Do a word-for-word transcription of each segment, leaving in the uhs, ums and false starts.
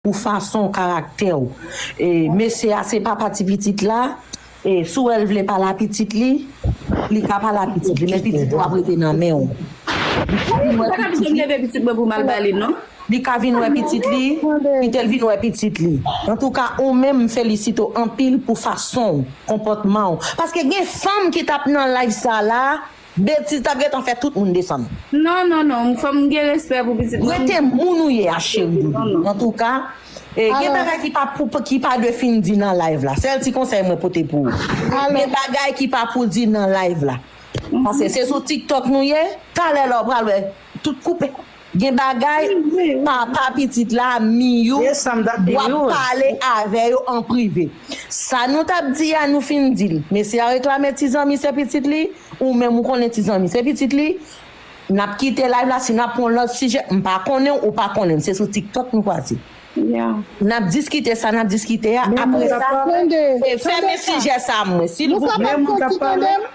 pou fason karaktè w. E, mesye a se papa ti pitit la, e, si w wè l vle pale a pitit li, li ka pale a pitit li, men pitit ou ap rete nan men w. Mwen pa ka bezwen leve pitit mwen pou m al ba li, non. Li ka vin wè pitit li, kite l vin wè pitit li. Antouka, ou menm, m felisite w anpil pou fason w, konpòtman w. Paske gen fanm ki t ap nan live sa la, betiz t ap gentan fè tout moun desann. Non, non, non, fò m gen respè pou pitit mwen. Rete moun ou ye a, cheri doudou. Antouka, e, gen bagay ki pa pou, ki pa dwe fin di nan live la. Sèl ti konsèy mwen pote pou ou. Gen bagay ki pa pou di nan live la. Paske se sou TikTok nou ye, talè la w pral wè tout koupe. Gen bagay, papa pitit la, Miyou, w ap pale avè yo an prive. Sa nou t ap di a, nou fin di l. Mesye a reklame ti zanmi se pitit li, ou menm ou konnen ti zanmi se pitit li. N ap kite live la, si n ap pran yon lòt sijè, m pa konnen w, ou pa konnen m. Se sou TikTok nou kwaze. N ap diskite sa n ap diskite a. Apre sa, e, fèmen sijè sa mwen, silvouplè.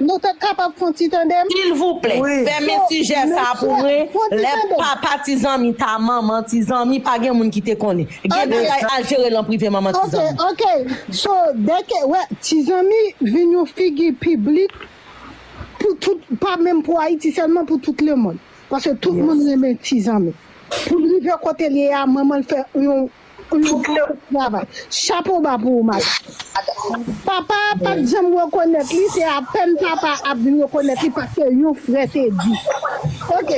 Nou te kapab fè yon ti tande m? Silvouplè, fèmen sijè sa pou mwen. Lè papa ti zanmi ta manman ti zanmi, pa gen moun ki te konnen. Gen bagay, al jere l an prive, manman ti zanmi. Ok, ok. So, dèke, wè, ti zanmi vin yon figi piblik pou tout, pa menm pou Ayiti sèlman, pou tout lemonn. Paske tout moun renmen ti zanmi. Pou l rive kote l ye a, manman l fè yon yon gwo travay. Chapo ba pou ou, madanm. Papa a pa t janm rekonèt li, se apèn papa ap vin rekonèt li paske yon frè te di. Ok,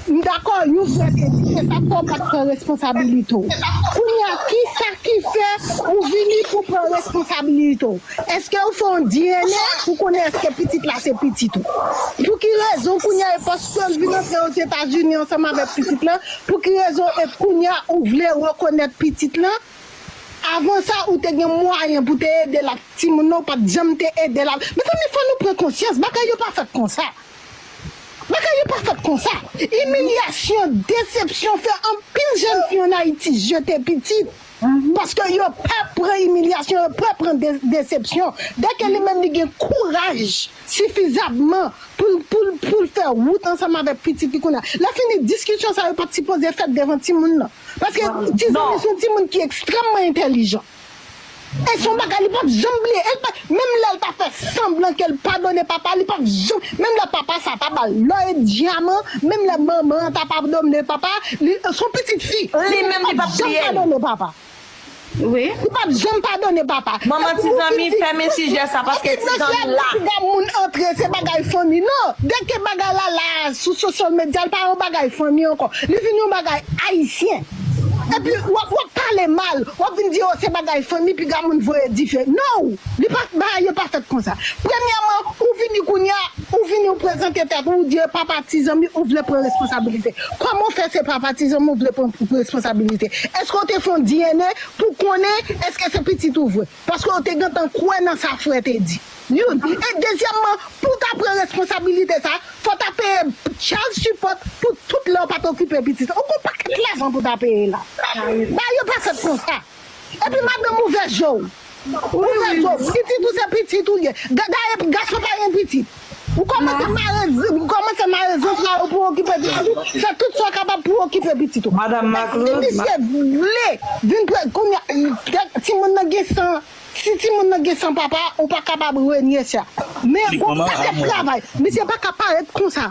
m dakò, yon frè te di, se sa k fè w pa t pran responsabilite w. Kounye a, kisa ki fè ou vini pou pran responsabilite w? Èske ou fè yon D N A pou konnen èske pitit la se pitit ou? Pou ki rezon kounye a, e paske l vin antre Ozetazini ansanm avèk pitit la, pou ki rezon e kounye a ou vle rekonèt pitit lan? Avan sa, ou te gen mwayen pou te ede l ak timoun nan, ou pa t janm te ede l ak. Mezanmi, fò nou pran konsyans, bagay yo pa fèt konsa. Bagay yo pa fèt konsa. Imilyasyon, desepsyon fè anpil jèn fi ann Ayiti jete pitit. Paske yo pè pran imilyasyon, yo pè pran de- desepsyon. Dèke li menm li gen kouraj sifizabman pou l pou l pou l fè wout ansanm avèk pitit li kounye a. Lè fini, diskisyon sa yo pa t sipoze fèt devan timoun nan. Paske ti zanmi se yon timoun ki ekstrèmman entèlijan. E se yon bagay li p ap janm bliye. E l pa, menm lè l ta fè sanblan ke l padone papa, li p ap janm, menm lè papa sa ta ba l lò e dyaman, menm lè manman an ta padone papa, li se yon pitit fi. Li menm li p ap janm padone papa. Li p ap janm padone papa. Manman ti zanmi, fèmen sijè sa paske ti zanmi la. Piga moun antre se bagay fanmi. Non, dèke bagay la la sou social media, li pa yon bagay fanmi ankò. Li vin yon bagay ayisyen. Epi w ap w ap pale mal, w ap vin di, o, se bagay fanmi, piga moun voye dife. No! Li pa, bagay yo pa fèt konsa. Premyèman, ou vini kounye a, ou vini ou prezante tèt ou, ou di e papa ti zanmi, ou vle pran responsabilite. Kòman w fè se papa ti zanmi ou vle pran responsabilite? Èske w te fè yon D N A pou konnen èske se pitit ou vre? Paske w te gentan kwè nan sa frè te di. Youn. E dezyèmman, pou w ta pran responsabilite sa, fò w ta peye child support pou tout lè w pa t okipe pitit la. Ou gon pakèt lajan pou w ta peye la. Bagay yo pa fèt konsa. Epi madanm ouvè je w. Ouvè je w. Pitit ou se pitit ou ye. Ga- Gaye gason pa gen pitit. Ou kòmanse mare, ou kòmanse mare zanfan yo pou okipe pitit ou. Fè tout sa w kapab pou okipe pitit ou. Madanm Macron. Si misye vle vin pre kounye a, timoun nan gen san, si timoun nan gen san papa, ou pa kapab renye sa. Men gon pakèt travay. Misye pa ka parèt konsa.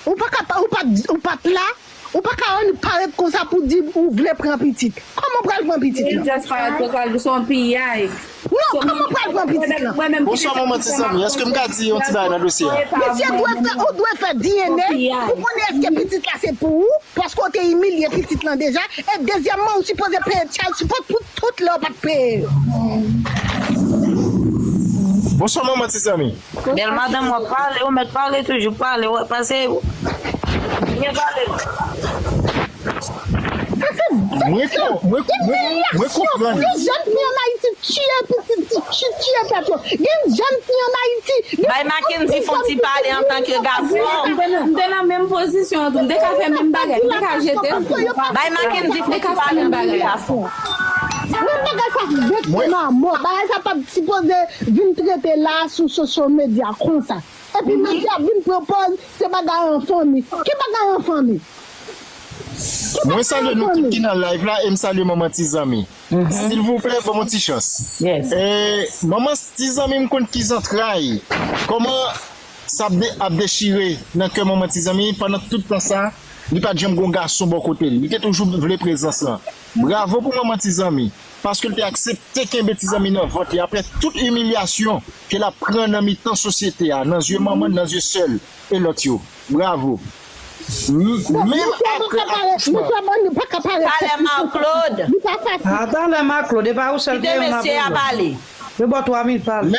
Ou pa ka, ou pa, ou pa t la. Ou pa ka annik parèt konsa pou di ou vle pran pitit. Kòman w pral pran pitit lan? Li just parèt konsa, li se yon piyay. Non, kòman w pral pran pitit lan? Bonswa manman ti zanmi, èske m ka di yon ti bagay nan dosye a? Misye dwe fè, ou dwe fè D N A pou konnen èske pitit la se pou ou, paske w te imilye pitit lan deja, e dezyèmman ou sipoze peye child support pou tout lè w pa t peye yo. Bonswa manman ti zanmi. Bèl madanm w ap pale, ou mèt pale toujou, pale, w ap pase, byen pale. Mwen kon, mwen, mwen, mwen konprann. Gen jèn fi ann Ayiti tiye pitit, ti- tiye tèt yo. Gen jèn fi ann Ayiti. Bay Mackendy fè yon ti pale antanke gason. M te nan menm pozisyon an tou, m te ka fè menm bagay, m te ka jete l tou. Bay Mackendy fè yon ti pale antanke gason. Men bagay sa vekse nan mò. Bagay sa pa t sipoze vin trete la sou social media konsa. Epi medya vin pran pòz se bagay an fanmi. Ki bagay an fanmi? Mwen salye nou tout ki nan live la e m salye manman ti zanmi. Silvouplè, ban m yon ti chans. Yes. E, manman ti zanmi m konn ki zantray. Kòman sa ap de- ap dechire nan kè manman ti zanmi pandan tout tan sa, li pa t janm gon gason bò kote l. Li te toujou vle prezans lan. Bravo pou manman ti zanmi. Paske l te aksepte kenbe ti zanmi nan vant li apre tout imilyasyon ke l ap pran nan mitan sosyete a, nan zye manman l, nan zye sè l e lòt yo. Bravo. M- Menm apre akouchman. Talè Marc Claude. Ata lè Marc Claude, e pa ou sèl ki gen yon Mesye a pale. Yo ba twa minit pale.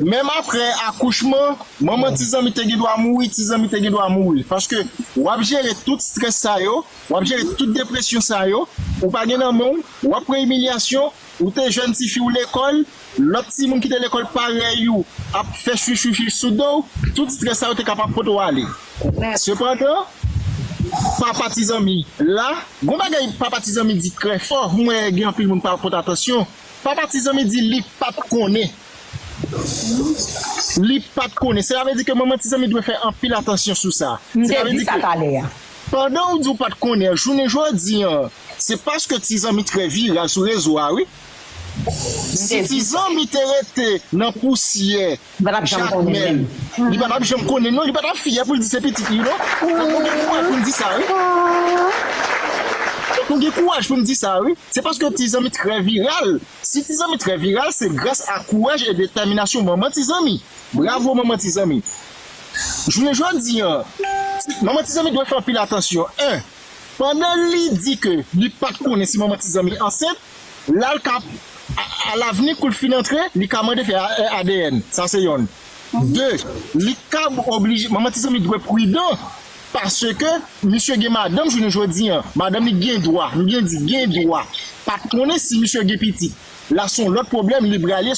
Menm apre akouchman, manman ti zanmi te gen dwa mouri, ti zanmi te gen dwa mouri. Paske w ap jere tout strès sa yo, w ap jere tout depresyon sa yo, ou pa gen nan men w, w ap pran imilyasyon, ou te jèn tifi w lekòl, lòt timoun ki te lekòl parèy ou ap fè chwichwichwi sou do w, tout strès sa yo te kapab pote w ale. Sepandan, papa ti zanmi la, gon bagay papa ti zanmi di trè fò, m wè gen anpil moun pa pote atansyon. Papa ti zanmi di li pa t konnen. Li pa t konnen. Sela vle di ke manman ti zanmi dwe fè anpil atansyon sou sa. M te di sa talè a. Pandan ou di ou pa t konnen, jounen jodi an, se paske ti zanmi trè viral sou rezo a, wi. Si ti zanmi te rete nan pousyè Jakmèl, li pa t ap janm konnen, non, li pa t ap fyè pou l di se pitit li, non. Fòk nou gen kouraj pou n di sa, wi. Fòk nou gen kouraj pou n di sa, wi. Se paske ti zanmi trè viral. Si ti zanmi trè viral, se gras a kouraj e detèminasyon manman ti zanmi. Bravo manman ti zanmi. Jounen jodi an, manman ti zanmi dwe fè anpil atansyon. En, pandan li di ke li pa t konnen si manman ti zanmi ansent, la l ka, a- alavni kou l fin antre, li ka mande fè A- ADN. Sa se yonn. De, li ka oblije, manman ti zanmi dwe pridan. Paske misye gen madanm jounen jodi an. Madanm li gen dwa, m byen di, gen dwa. Pa t konnen si misye gen pitit. La se yon lòt pwoblèm li prale,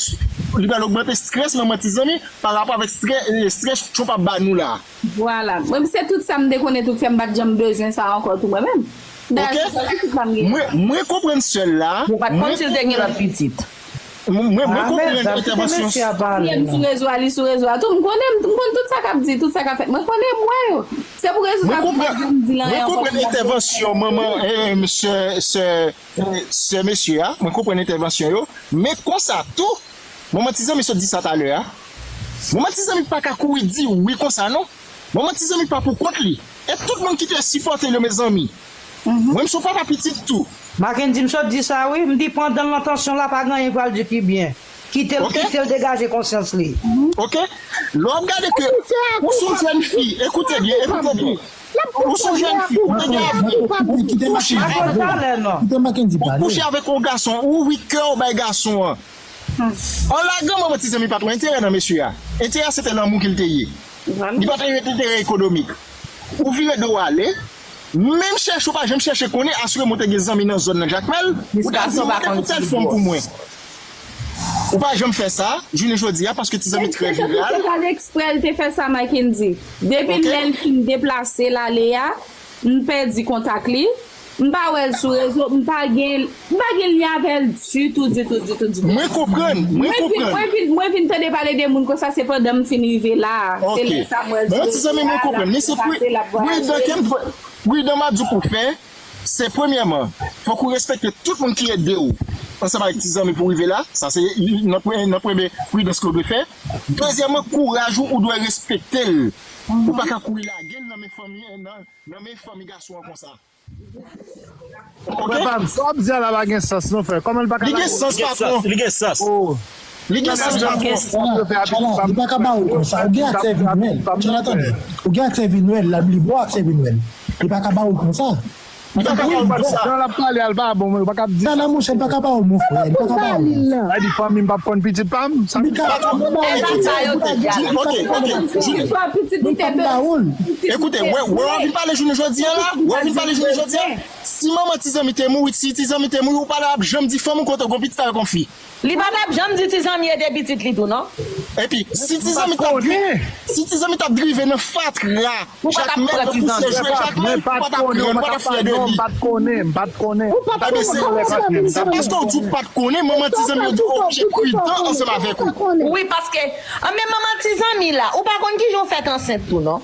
li pral ogmante strès manman ti zanmi pa rapò avèk strès, strès Trump ap ba nou la. Vwala. Mwen se tout sa m te konnen tout fè m pa t janm bezwen sa ankò tou mwen menm. Dayè se sèl pitit la m genyen. Mwen, mwen konprann sè l la. Mwen pa t konn si l te gen lòt pitit. Mwen, mwen konprann entèvansyon. Li sou rezo a, li sou rezo a tou. M konnen, m konn tout sa k ap di, tout sa k ap fèt. Mwen konnen, m wè yo. Se pou rezon sa pou mwen di l anyen ankò. Mwen konprann entèvansyon manman, eh, sè, sè, sè mesye a. Mwen konprann entèvansyon yo. Men konsa tou, manman ti zanmi sot di sa talè a. Manman ti zanmi pa ka kouri di wi konsa non. Manman ti zanmi pa pou kont li. E tout moun ki te sipòte l yo, mezanmi. Mwen, m se yon papa pitit tou. Mackendy, m sot di sa wi, m di pandan l nan tansyon la, pa gen anyen pral di ki byen. Kite l, kite l degaje konsyans li. Ok? Lè w ap gade ke ou se yon jèn fi, ekoute byen, ekoute byen. Ou se yon jèn fi, ou te gen avni, ou kouche avèk, ou kouche avèk yon gason, ou ouvri kè w bay gason an. An lagan manman ti zanmi pa t wè enterè nan mesye a. Enterè a se te lanmou ke l te ye. Li pa t wè enterè ekonomik. Ou vire do w ale, menm chèche ou pa janm chèche konnen asire mwen te gen zanmi nan zòn nan Jakmèl, ou ta di mande pou tèl fanm pou mwen. Ou pa janm fè sa, jounen jodi a, paske ti zanmi trè viral. Se pa eksprè l te fè sa, Mackendy. Depi lè l fin deplase l ale a, m pèdi kontak li. M pa wè l sou rezo, m pa gen, m pa gen lyen avè l ditou, ditou, ditou, ditou. Mwen konprann, mwen konprann. Mwen vin, mwen vin tande pale de moun konsa, se pandan m fin rive la a. Se lè sa m wè l sou rezo a, l ap deplase, l ap vwayaje. Pridan m ap di w pou fè, se premyèman, fòk ou respekte tout moun ki ede w ansanm avèk ti zanmi pou w rive la. Sa se nan premye pridans ke w dwe fè. Dezyèmman, kouraj ou, ou dwe respekte l. Ou pa ka kouri lage l nan men fanmi, nan, nan men fanmi gason an konsa. Frè pa m, sa w ap di a la pa gen sans non frè. Kòman l pa ka... Li gen sans patwon. Li gen sans. Li gen sans patwon. Li pa ka ba ou konsa. Ou gen ak sèvi Nwèl. Jonathan, ou gen ak sèvi Nwèl, l ap libre ak sèvi Nwèl. Li pa ka ba ou konsa. Li pa ka ba ou konsa. Jan l ap pale a l pa bon, men ou pa ka ap di sa. Nan monchè, li pa ka ba ou mon frè. Li pa ka ba ou. Sa di fanmi m p ap konn pitit pa m? Sa... Li ka ba ou. Ok, ok. Li pa ka ba ou. Ekoute, wè, wè w ap vin pale jounen jodi a la, wè w ap vin pale jounen jodi a. Si manman ti zanmi te mouri, si ti zanmi te mouri, ou pa t ap janm di fanm ou ke w te gon pitit avèk yon fi. Li pa t ap janm di ti zanmi ete pitit li tou non. Epi, si ti zanmi t ap, si ti zanmi t ap drive nan fatra, Jakmèl nan pousyè, jwe Jakmèl, ou pa t ap krè, ou pa t ap fyè de li. M pa t konnen, m pa t konnen. Ebyen, se, se paske w di w pa t konnen, manman ti zanmi yo di w oblije pridan ansanm avèk ou. Wi, paske, anmenm manman ti zanmi la, ou pa konn kijan w fèk ansent tou non.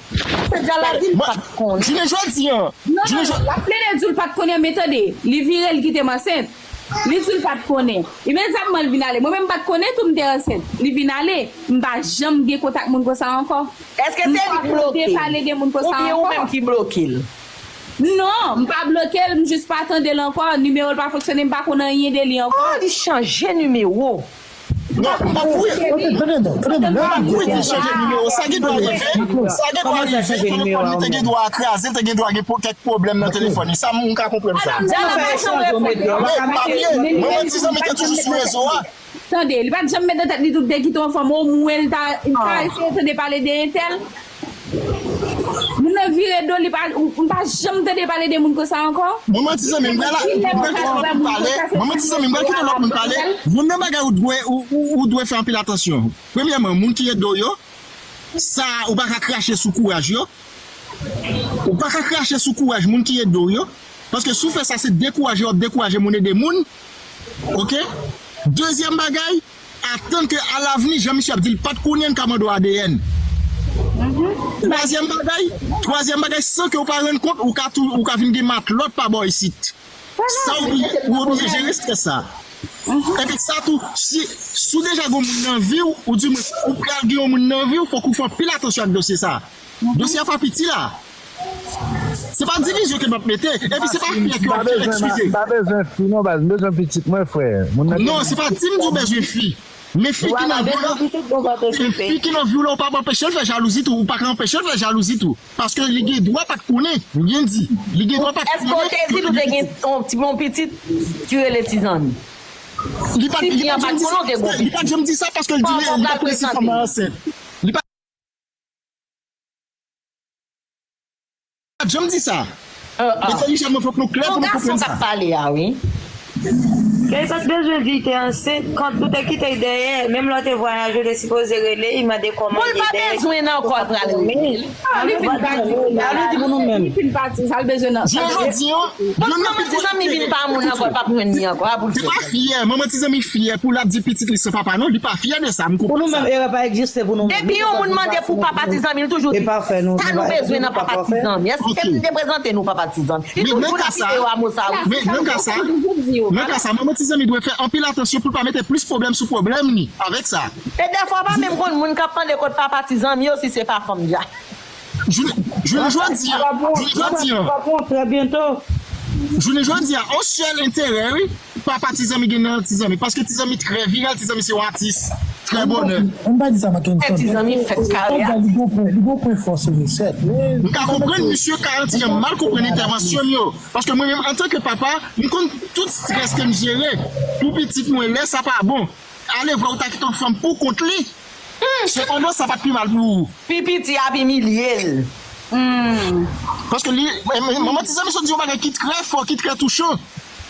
Se dja la di l pa t konnen. Jounen jodi a, Non, non, non, l ap plede di w l pa t konnen, men tande, li vire, li kite m ansent. Li di l pa t konnen. Imedyatman, l vin ale. Mwen menm, m pa t konnen tou m te ansent. Li vin ale. M pa janm gen kontak moun konsa ankò. Èske se li ki bloke? M pa tande pale de moun konsa ankò. Oubyen ou menm ki bloke l? Non, m pa bloke l, m jis pa tande l ankò. Nimewo l pa fonksyone, m pa konn anyen de li ankò. Oh, li chanje nimewo. Non, m pa pou. Tande, tande, tande, tande. Li chanje nimewo. Sa gen dwa rive. Sa gen dwa rive. Telefòn li te gen dwa kraze, te gen dwa gen po-, kèk pwoblèm nan telefòn li. Sa, m ka konprann sa. Jan l fè chanje nimewo. Men, pa bliye, manman ti zanmi te toujou sou rezo a. Tande, li pa t janm met nan tèt li tou de kite yon fanm, omwen l ta, ta eseye tande pale de entèl. Moun nan vire do, li pa, ou, ou pa janm tande pale de moun konsa ankò. Manman ti zanmi, m pral, m pral kite lòt moun pale. Manman ti zanmi, m pral kite lòt moun pale. Youn nan bagay ou dwe, ou, ou, ou dwe fè anpil atansyon. Premyèman, moun ki ede w yo, sa, ou pa ka krache sou kouraj yo. Ou pa ka krache sou kouraj moun ki ede w yo. Paske si w fè sa, se dekouraje w ap dekouraje moun ede moun. Oke? Dezyèm bagay, atann ke alavni, jan misye ap di l pa t konnen, n ka mande w A D N. Twazyèm bagay, twazyèm bagay, san ke w pa rann kont, ou ka tou, ou ka vin gen matlòt pa bò isit. Sa ou oblije, ou oblije jere estrès sa. Epi sa tou, si, si w deja gen moun nan vi w, ou di mwen, ou pral gen yon moun nan vi w, fòk ou fè anpil atansyon ak dosye sa. Dosye a pa piti la. Se pa divizyon ke m ap mete. Epi se pa fyè ke w ap fyè, eskize. M pa bezwen fi non, baz. M bezwen pitit mwen, frè. Moun nan... Non, se pa di m di w bezwen fi. Men fi ki nan vi w la, fi ki nan vi w la, ou pa anpeche l fè jalouzi tou. Ou pa ka anpeche l fè jalouzi tou. Paske li gen dwa pa t konnen. Li gen di. Li gen dwa pa t konnen. Èske w te di l ou te gen yon ti, yon pitit ki rele Ti Zanmi? Li pa t, li pa t janm di sa, li pa t janm di sa paske li di li, li pa t konnen si fanm nan ansent. Li pa t janm di sa. Entèlijanman, fòk nou klè pou nou konprann sa. Yon gason k ap pale a, wi. Kay pa t bezwen di l te ansent, kont ou te kite l dèyè, menm lè w te vwayaje, w te sipoze rele l, mande kòman l ye dèyè. Bon, l pa bezwen nan kò l pral rele l. Ah, li fin pati. Sa nou di pou nou menm? Li fin pati, sa l bezwen nan. Jodi a, bon, manman ti zanmi vin pa moun ankò, l p ap jwenn li ankò, a pou l fè. Se pa fyè, manman ti zanmi fyè pou l ap di pitit li san papa non, li pa fyè de sa, m konprann sa. Pou nou menm, erè pa egziste pou nou menm. Depi yon moun mande pou papa ti zanmi, l toujou di, sa nou bezwen nan papa ti zanmi? Èske m te prezante nou papa ti zanmi? Li toujou nan videyo a mo sa, wi. Men nan ka sa, nan ka sa, manman ti zanmi dwe fè anpil atansyon pou l pa mete plis pwoblèm sou pwoblèm li avèk sa. E dèfwa pa menm konn moun k ap mande kot papa ti zanmi yo si se pa fanm dja. Jounen, jounen jodi a, jounen jodi a. Jounen jodi a, on sèl enterè, wi, papa ti zanmi gen nan ti zanmi. Paske ti zanmi trè viral, ti zanmi se yon atis. Trè bonè. Ann pa di sa, Mackenson. Ti zanmi fèt karyè. Li gon pwen, li gon pwen fò se resèt. M ka konprann misye ka yon ti jan mal konprann entèvansyon m yo. Paske mwen menm, antanke papa, m konn tout strès ke m jere pou pitit mwen lè sa pa bon. Alevwa ou ta kite yon fanm pou kont li. Sepandan, sa pa t pi mal pou ou. Pi piti ap imilye l. Paske li, manman ti zanmi sot di yon bagay ki trè fò, ki trè touchan.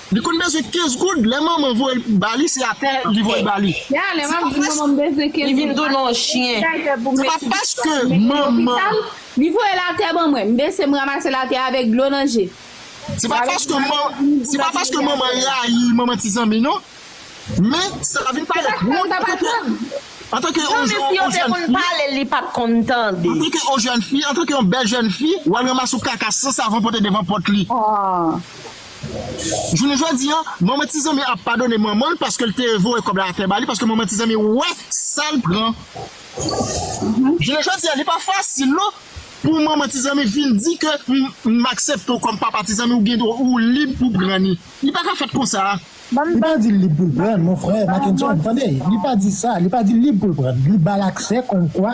Li konn bezwen kenz goud, lè manman voye l ba li, se atè li voye l ba li. Ya, lè manman, manman bezwen kenz goud. Li vin tounen yon chen. Se pa paske manman, li voye l atè ban mwen, m bese, m ranmase l atè avèk dlo nan je. Se pa paske man-, se pa paske manman rayi manman ti zanmi, non. Men, sa vin parèt wont antanke, antanke yon jèn fi. Non, men si yo te konn pale l, li p ap konn tande. Antanke yon jèn fi, antanke yon bèl jèn fi, w al ranmase yon kaka san savon pote devan pòt li. Jounen jodi a, manman ti zanmi ap padone manman l paske l te voye kòb la atè ba li, paske manman ti zanmi wè sa l pran. Jounen jodi a, li pa fasil, non. Pou manman ti zanmi vin di ke m, m aksepte w kòm papa ti zanmi, ou gen dwa, ou lib pou pran li. Li pa ka fèt konsa. Li pa di l lib pou l pran, mon frè, Mackenson, tande, li pa di sa, li pa di l lib pou l pran. Li ba l aksè kòmkwa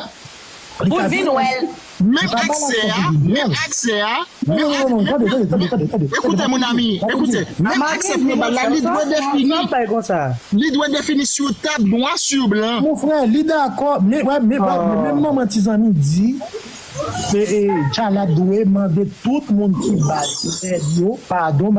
li ka vin wè l. Menm aksè a, menm aksè a, menm aksè, ekoute, mon ami, ekoute, menm aksè pou l ba l la, li dwe defini. Li dwe defini sou tab, nwa sou blan. Mon frè, li dakò, men, men, men, men manman ti zanmi di, e, e, Tchala dwe mande tout moun ki bay èd yo padon,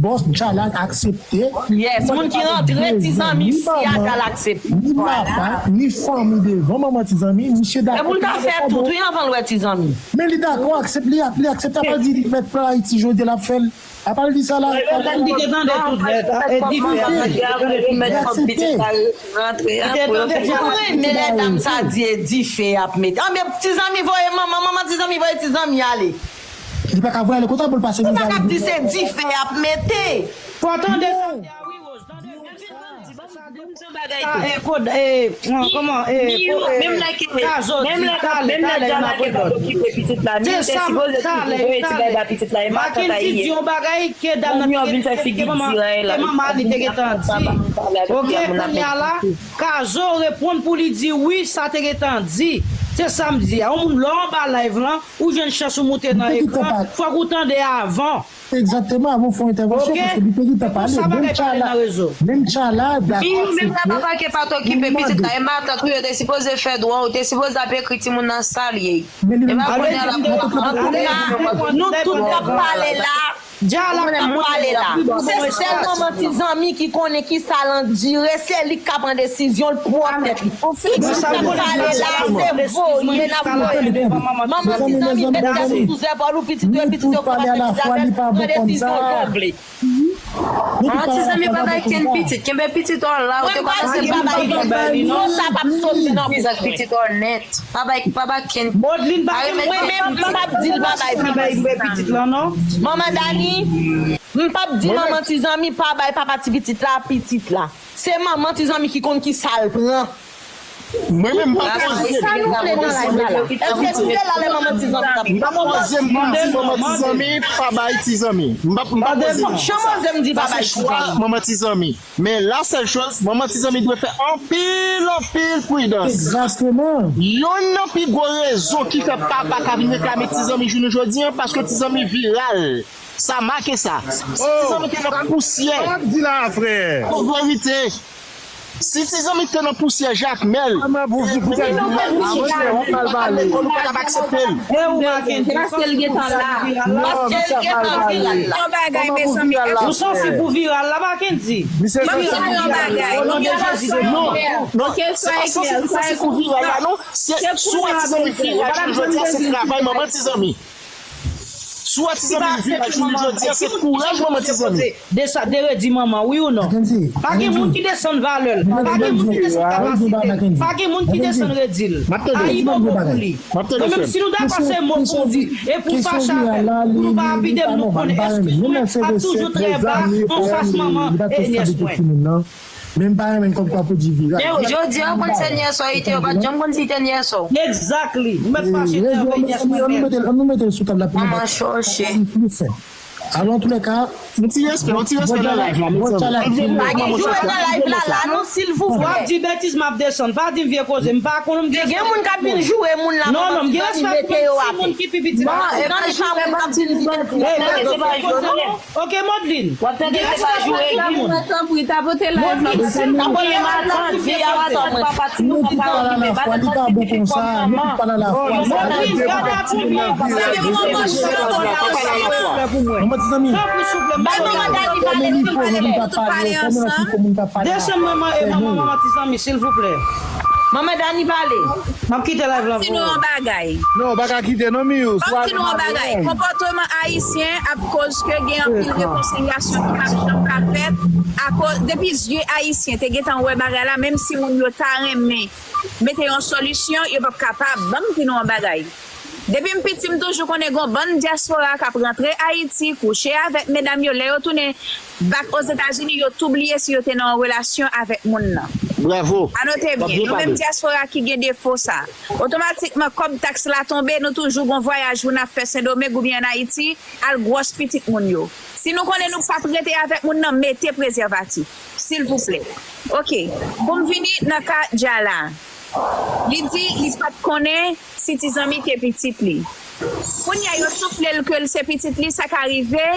bòs Tchala aksepte. Yes, moun ki rantre ti zanmi, si a Tchala aksepte. Ni papa, ni fanmi devan manman ti zanmi, misye dakò. E pou l ta fè tout, wi, anvan l wè ti zanmi. Men li dakò, aksepte, li, li aksepte, apa l di li mèt pran Ayiti jodi, l ap fè l. Apa l di sa la? Li te tande tout nèt, e difisil. Li te tande tout. Mwen renmen lè dam sa di e dife y ap mete. Anben, ti zanmi voye manman, manman ti zanmi voye ti zanmi ale. Li pa ka voye ale konsa pou l pase mizè. Ou pa ka di se dife y ap mete. Fò tande sa, wi, Rose. Di ban m, ban m yon bagay tou. Sa, eh, kod, eh, kòman, eh, Kazo di talè, talè, m ap reponn. Se sa, talè, talè. Mackendy di yon bagay ke dam nan te gen, ke manman, ke manman li te gentan di. Ok, kounye a la, Kazo reponn pou li di wi, sa te gentan di. Se sa m di a. Yon moun lè w anba live lan, ou jwenn chans ou moute nan ekran, fòk ou tande avan. Egzakteman, avan w fè yon entèvansyon, paske li te gentan pale. Menm Tchala, menm Tchala, Black Art, se menm bagay. Pitit la, e matant ou yo te sipoze fè dwa, ou te sipoze ap ekri timoun nan sa l ye. E pa kounye a la pou, an tou ka, nou tout k ap pale la, nou k ap pale la, se sèl manman Ti Zanmi ki konnen ki sa l andire, se li k ka pran desizyon l pwòp tèt li. Pitit k ap pale la, se vo l ye, n ap voye. Manman Ti Zanmi met tèt sou zepòl ou, pitit ou, pitit ou kòmanse pran desizyon yo vle. Manman Ti Zanmi pa bay kenn pitit, kenbe pitit ou la, ou te kòmanse pa bay pitit. Non, sa p ap soti nan pitit ou nèt. Pa bay, pa bay kenn. Mwen menm, m p ap di l pa bay pitit. Manman Dani, m p ap di manman Ti Zanmi pa bay papa ti pitit la, pitit la. Se manman Ti Zanmi ki konn ki sa l pran. Mwen menm, m pa poze. Sa nou vle nan live la la? Èske nou vle la lè manman Ti Zanmi t ap... M pa poze m pou m di manman Ti Zanmi pa bay Ti Zanmi. M pa, m pa poze m. Jan m oze m di pa bay Ti Zanmi. Manman Ti Zanmi. Men la sèl choz, manman Ti Zanmi dwe fè anpil, anpil pridans. Egzakteman. Yonn nan pi gwo rezon ki fè papa ka vin reklame Ti Zanmi jounen jodi a, paske Ti Zanmi viral. Sa make sa. Si Ti Zanmi te nan pousyè. Sa w ap di la a, frè? An verite, si Ti Zanmi te nan pousyè Jakmèl. Kòman pou, poutèt viral la, monchè, w ap mal pale. Lekòl ou pa t ap aksepte l. E ou Mackendy, paske l gentan la. Paske l gentan viral la. Yon bagay, mezanmi. Ou santi pou viral la, Mackendy. Misye santi pou viral la. Non, non, non, se pa santi pou viral la, non. Se, si w wè Ti Zanmi viral, jodi a, se travay manman Ti Zanmi. Si w wè Ti Zanmi viral jounen jodi a, se kouraj manman Ti Zanmi. De sa, de redi manman, wi ou non? Pa gen moun ki desann valè l. Pa gen moun ki desann kapasite l. Pa gen moun ki desann redi l. Ayi manman pou li. Mwen menm, si nou dakò se mo pou di, e pou fache avè m, pou nou pa lapide m, nou konnen, eskiz mwen, ap toujou trè ba, yon fas manman e nyès mwen. Men m pa renmen kòm kwa pou di viral. Men jodi a, ou konn se nyès ou, ite yo pa t janm konn si te nyès ou. Exactly. Ou mèt fache tankou nyès mwen menm. Ann nou mete l sou tab la pou nou. Manman chòche. Li senp. Alò, antoulèka, yon ti respè, yon ti respè nan live la, mezanmi. Pa gen joure nan live la, la, non, silvouplè. W ap di betiz, m ap desann. Pa di m vye koze, m pa konn, m desann. Gen moun k ap vin joure moun la, non, non, m gen respè pou moun ki pi piti. Bon, e pa joure, m ap di l. Ok, Modlin. W ap tande se pa joure. Tanpri, tapote live la. Tapote live la, di a sa mwen. Nou tout pa nan lafwa, li pa bon konsa, nou tout pa nan lafwa. Modlin, gade a konbyen. Manman Ti Zanmi. Tanpri, souple, m pa nan lafwa. Desann manman, e manman, manman Ti Zanmi, silvouplè. Manman Dani pale. M ap kite live la pou ou. Fòk di nou yon bagay. Non, ou pa ka kite non, Mius. Fòk di nou yon bagay. Konpòteman ayisyen ap koz ke gen anpil rekonsilyasyon ki p ap janm ka fèt. Akoz, depi zye ayisyen te gentan wè bagay la, menm si moun yo ta renmen mete yon solisyon, yo p ap kapab. Ban m di nou yon bagay. Depi m piti, m toujou konnen gon bann dyaspora k ap rantre Ayiti, kouche avèk medam yo, lè yo tounen bak Ozetazini, yo tou bliye si yo te nan yon relasyon avèk moun nan. Bravo. Anote byen, nou menm dyaspora ki gen defo sa. Otomatikman, kòb taks la tonbe, nou toujou gon vwayaj pou n ap fè Sendomeng oubyen ann Ayiti, al gwòs pitit moun yo. Si nou konnen nou p ap rete avèk moun nan, mete prezèvatif, silvouplè. Ok, pou m vini nan ka Djala. Li di li pa t konnen si Ti Zanmi te pitit li. Kounye a, yo soufle l ke l se pitit li, sa ka rive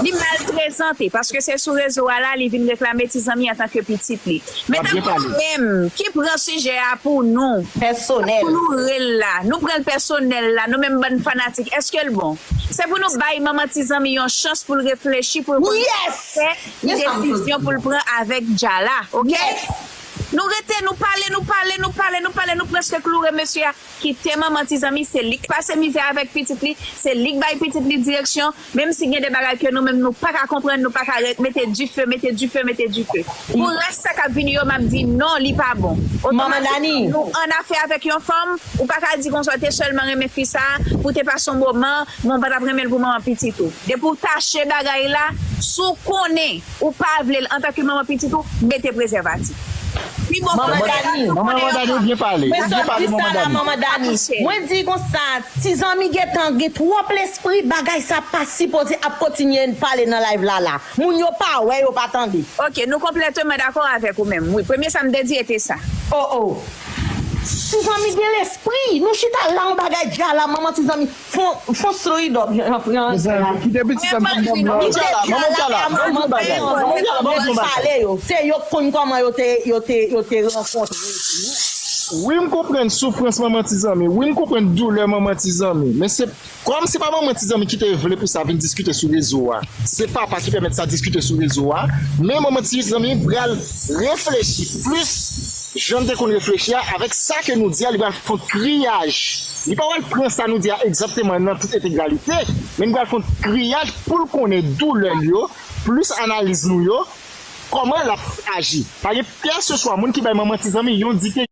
li mal prezante, paske se sou rezo a la li vin reklame Ti Zanmi antanke pitit li. Men tankou nou menm ki pran sijè a pou nou, pèsonèl, pou nou rele la, nou pran l pèsonèl la, nou menm bann fanatik, èske l bon? Se pou nou bay manman Ti Zanmi yon chans pou l reflechi, pou l konnen ki desizyon pou l pran avèk Djala, ok? Nou rete, nou pale, nou pale, nou pale, nou pale, nou prèske kloure mesye a. kite manman Ti Zanmi, se li k pase mizè avèk pitit li, se li k bay pitit li direksyon, menm si gen de bagay ke nou menm nou pa ka konprann, nou pa ka re- mete dife, mete dife, mete dife. Pou rès sa k ap vini yo, m ap di non, li pa bon. Otomatik, nou annafè avèk yon fanm, ou pa ka di konsa, w te sèlman renmen fi sa, pou te pase yon moman, men w pa t ap renmen l pou manman pitit ou. Depi w tache bagay la, si w konnen ou pa vle l antanke manman pitit ou, mete prezèvatif. Pi bon, manman Dani, manman Dani, ou byen pale. Ou byen pale, manman Dani. Manman Dani. Mwen di konsa, Ti Zanmi gentan gen twòp lespri, bagay sa pa sipoze ap kontinye pale nan live la la. Moun yo pa wè, yo pa tande. Ok, nou konplèteman dakò avèk ou menm. Wi, premye sa m te di ete sa. Oh, oh. Ti Zanmi gen lespri. Nou chita la, yon bagay dja la, manman Ti Zanmi. Fon, fon slow it up, Jean, Jean, Jean. Kite pitit la, manman Dani. Manman Dani, manman Dani, manman Dani, manman Dani. Pale yo. Se yo k konn kòman yo te, yo te, yo te rankontre. Wi, m konprann soufrans manman Ti Zanmi. Wi, m konprann doulè manman Ti Zanmi. Men se, kòm se pa manman Ti Zanmi ki te vle pou sa vin diskite sou rezo a, se papa ki pèmèt sa diskite sou rezo a. Men manman Ti Zanmi pral reflechi plis jan l te konn reflechi a, avèk sa ke nou di a, li pral fè yon triyaj. Li pa pral pran sa nou di a egzakteman nan tout entegralite, men li pral fè yon triyaj pou l konnen doulè l yo, plis analiz nou yo, kòman l ap aji. Pa gen kèlkeswa moun ki bay manman Ti Zanmi yon dike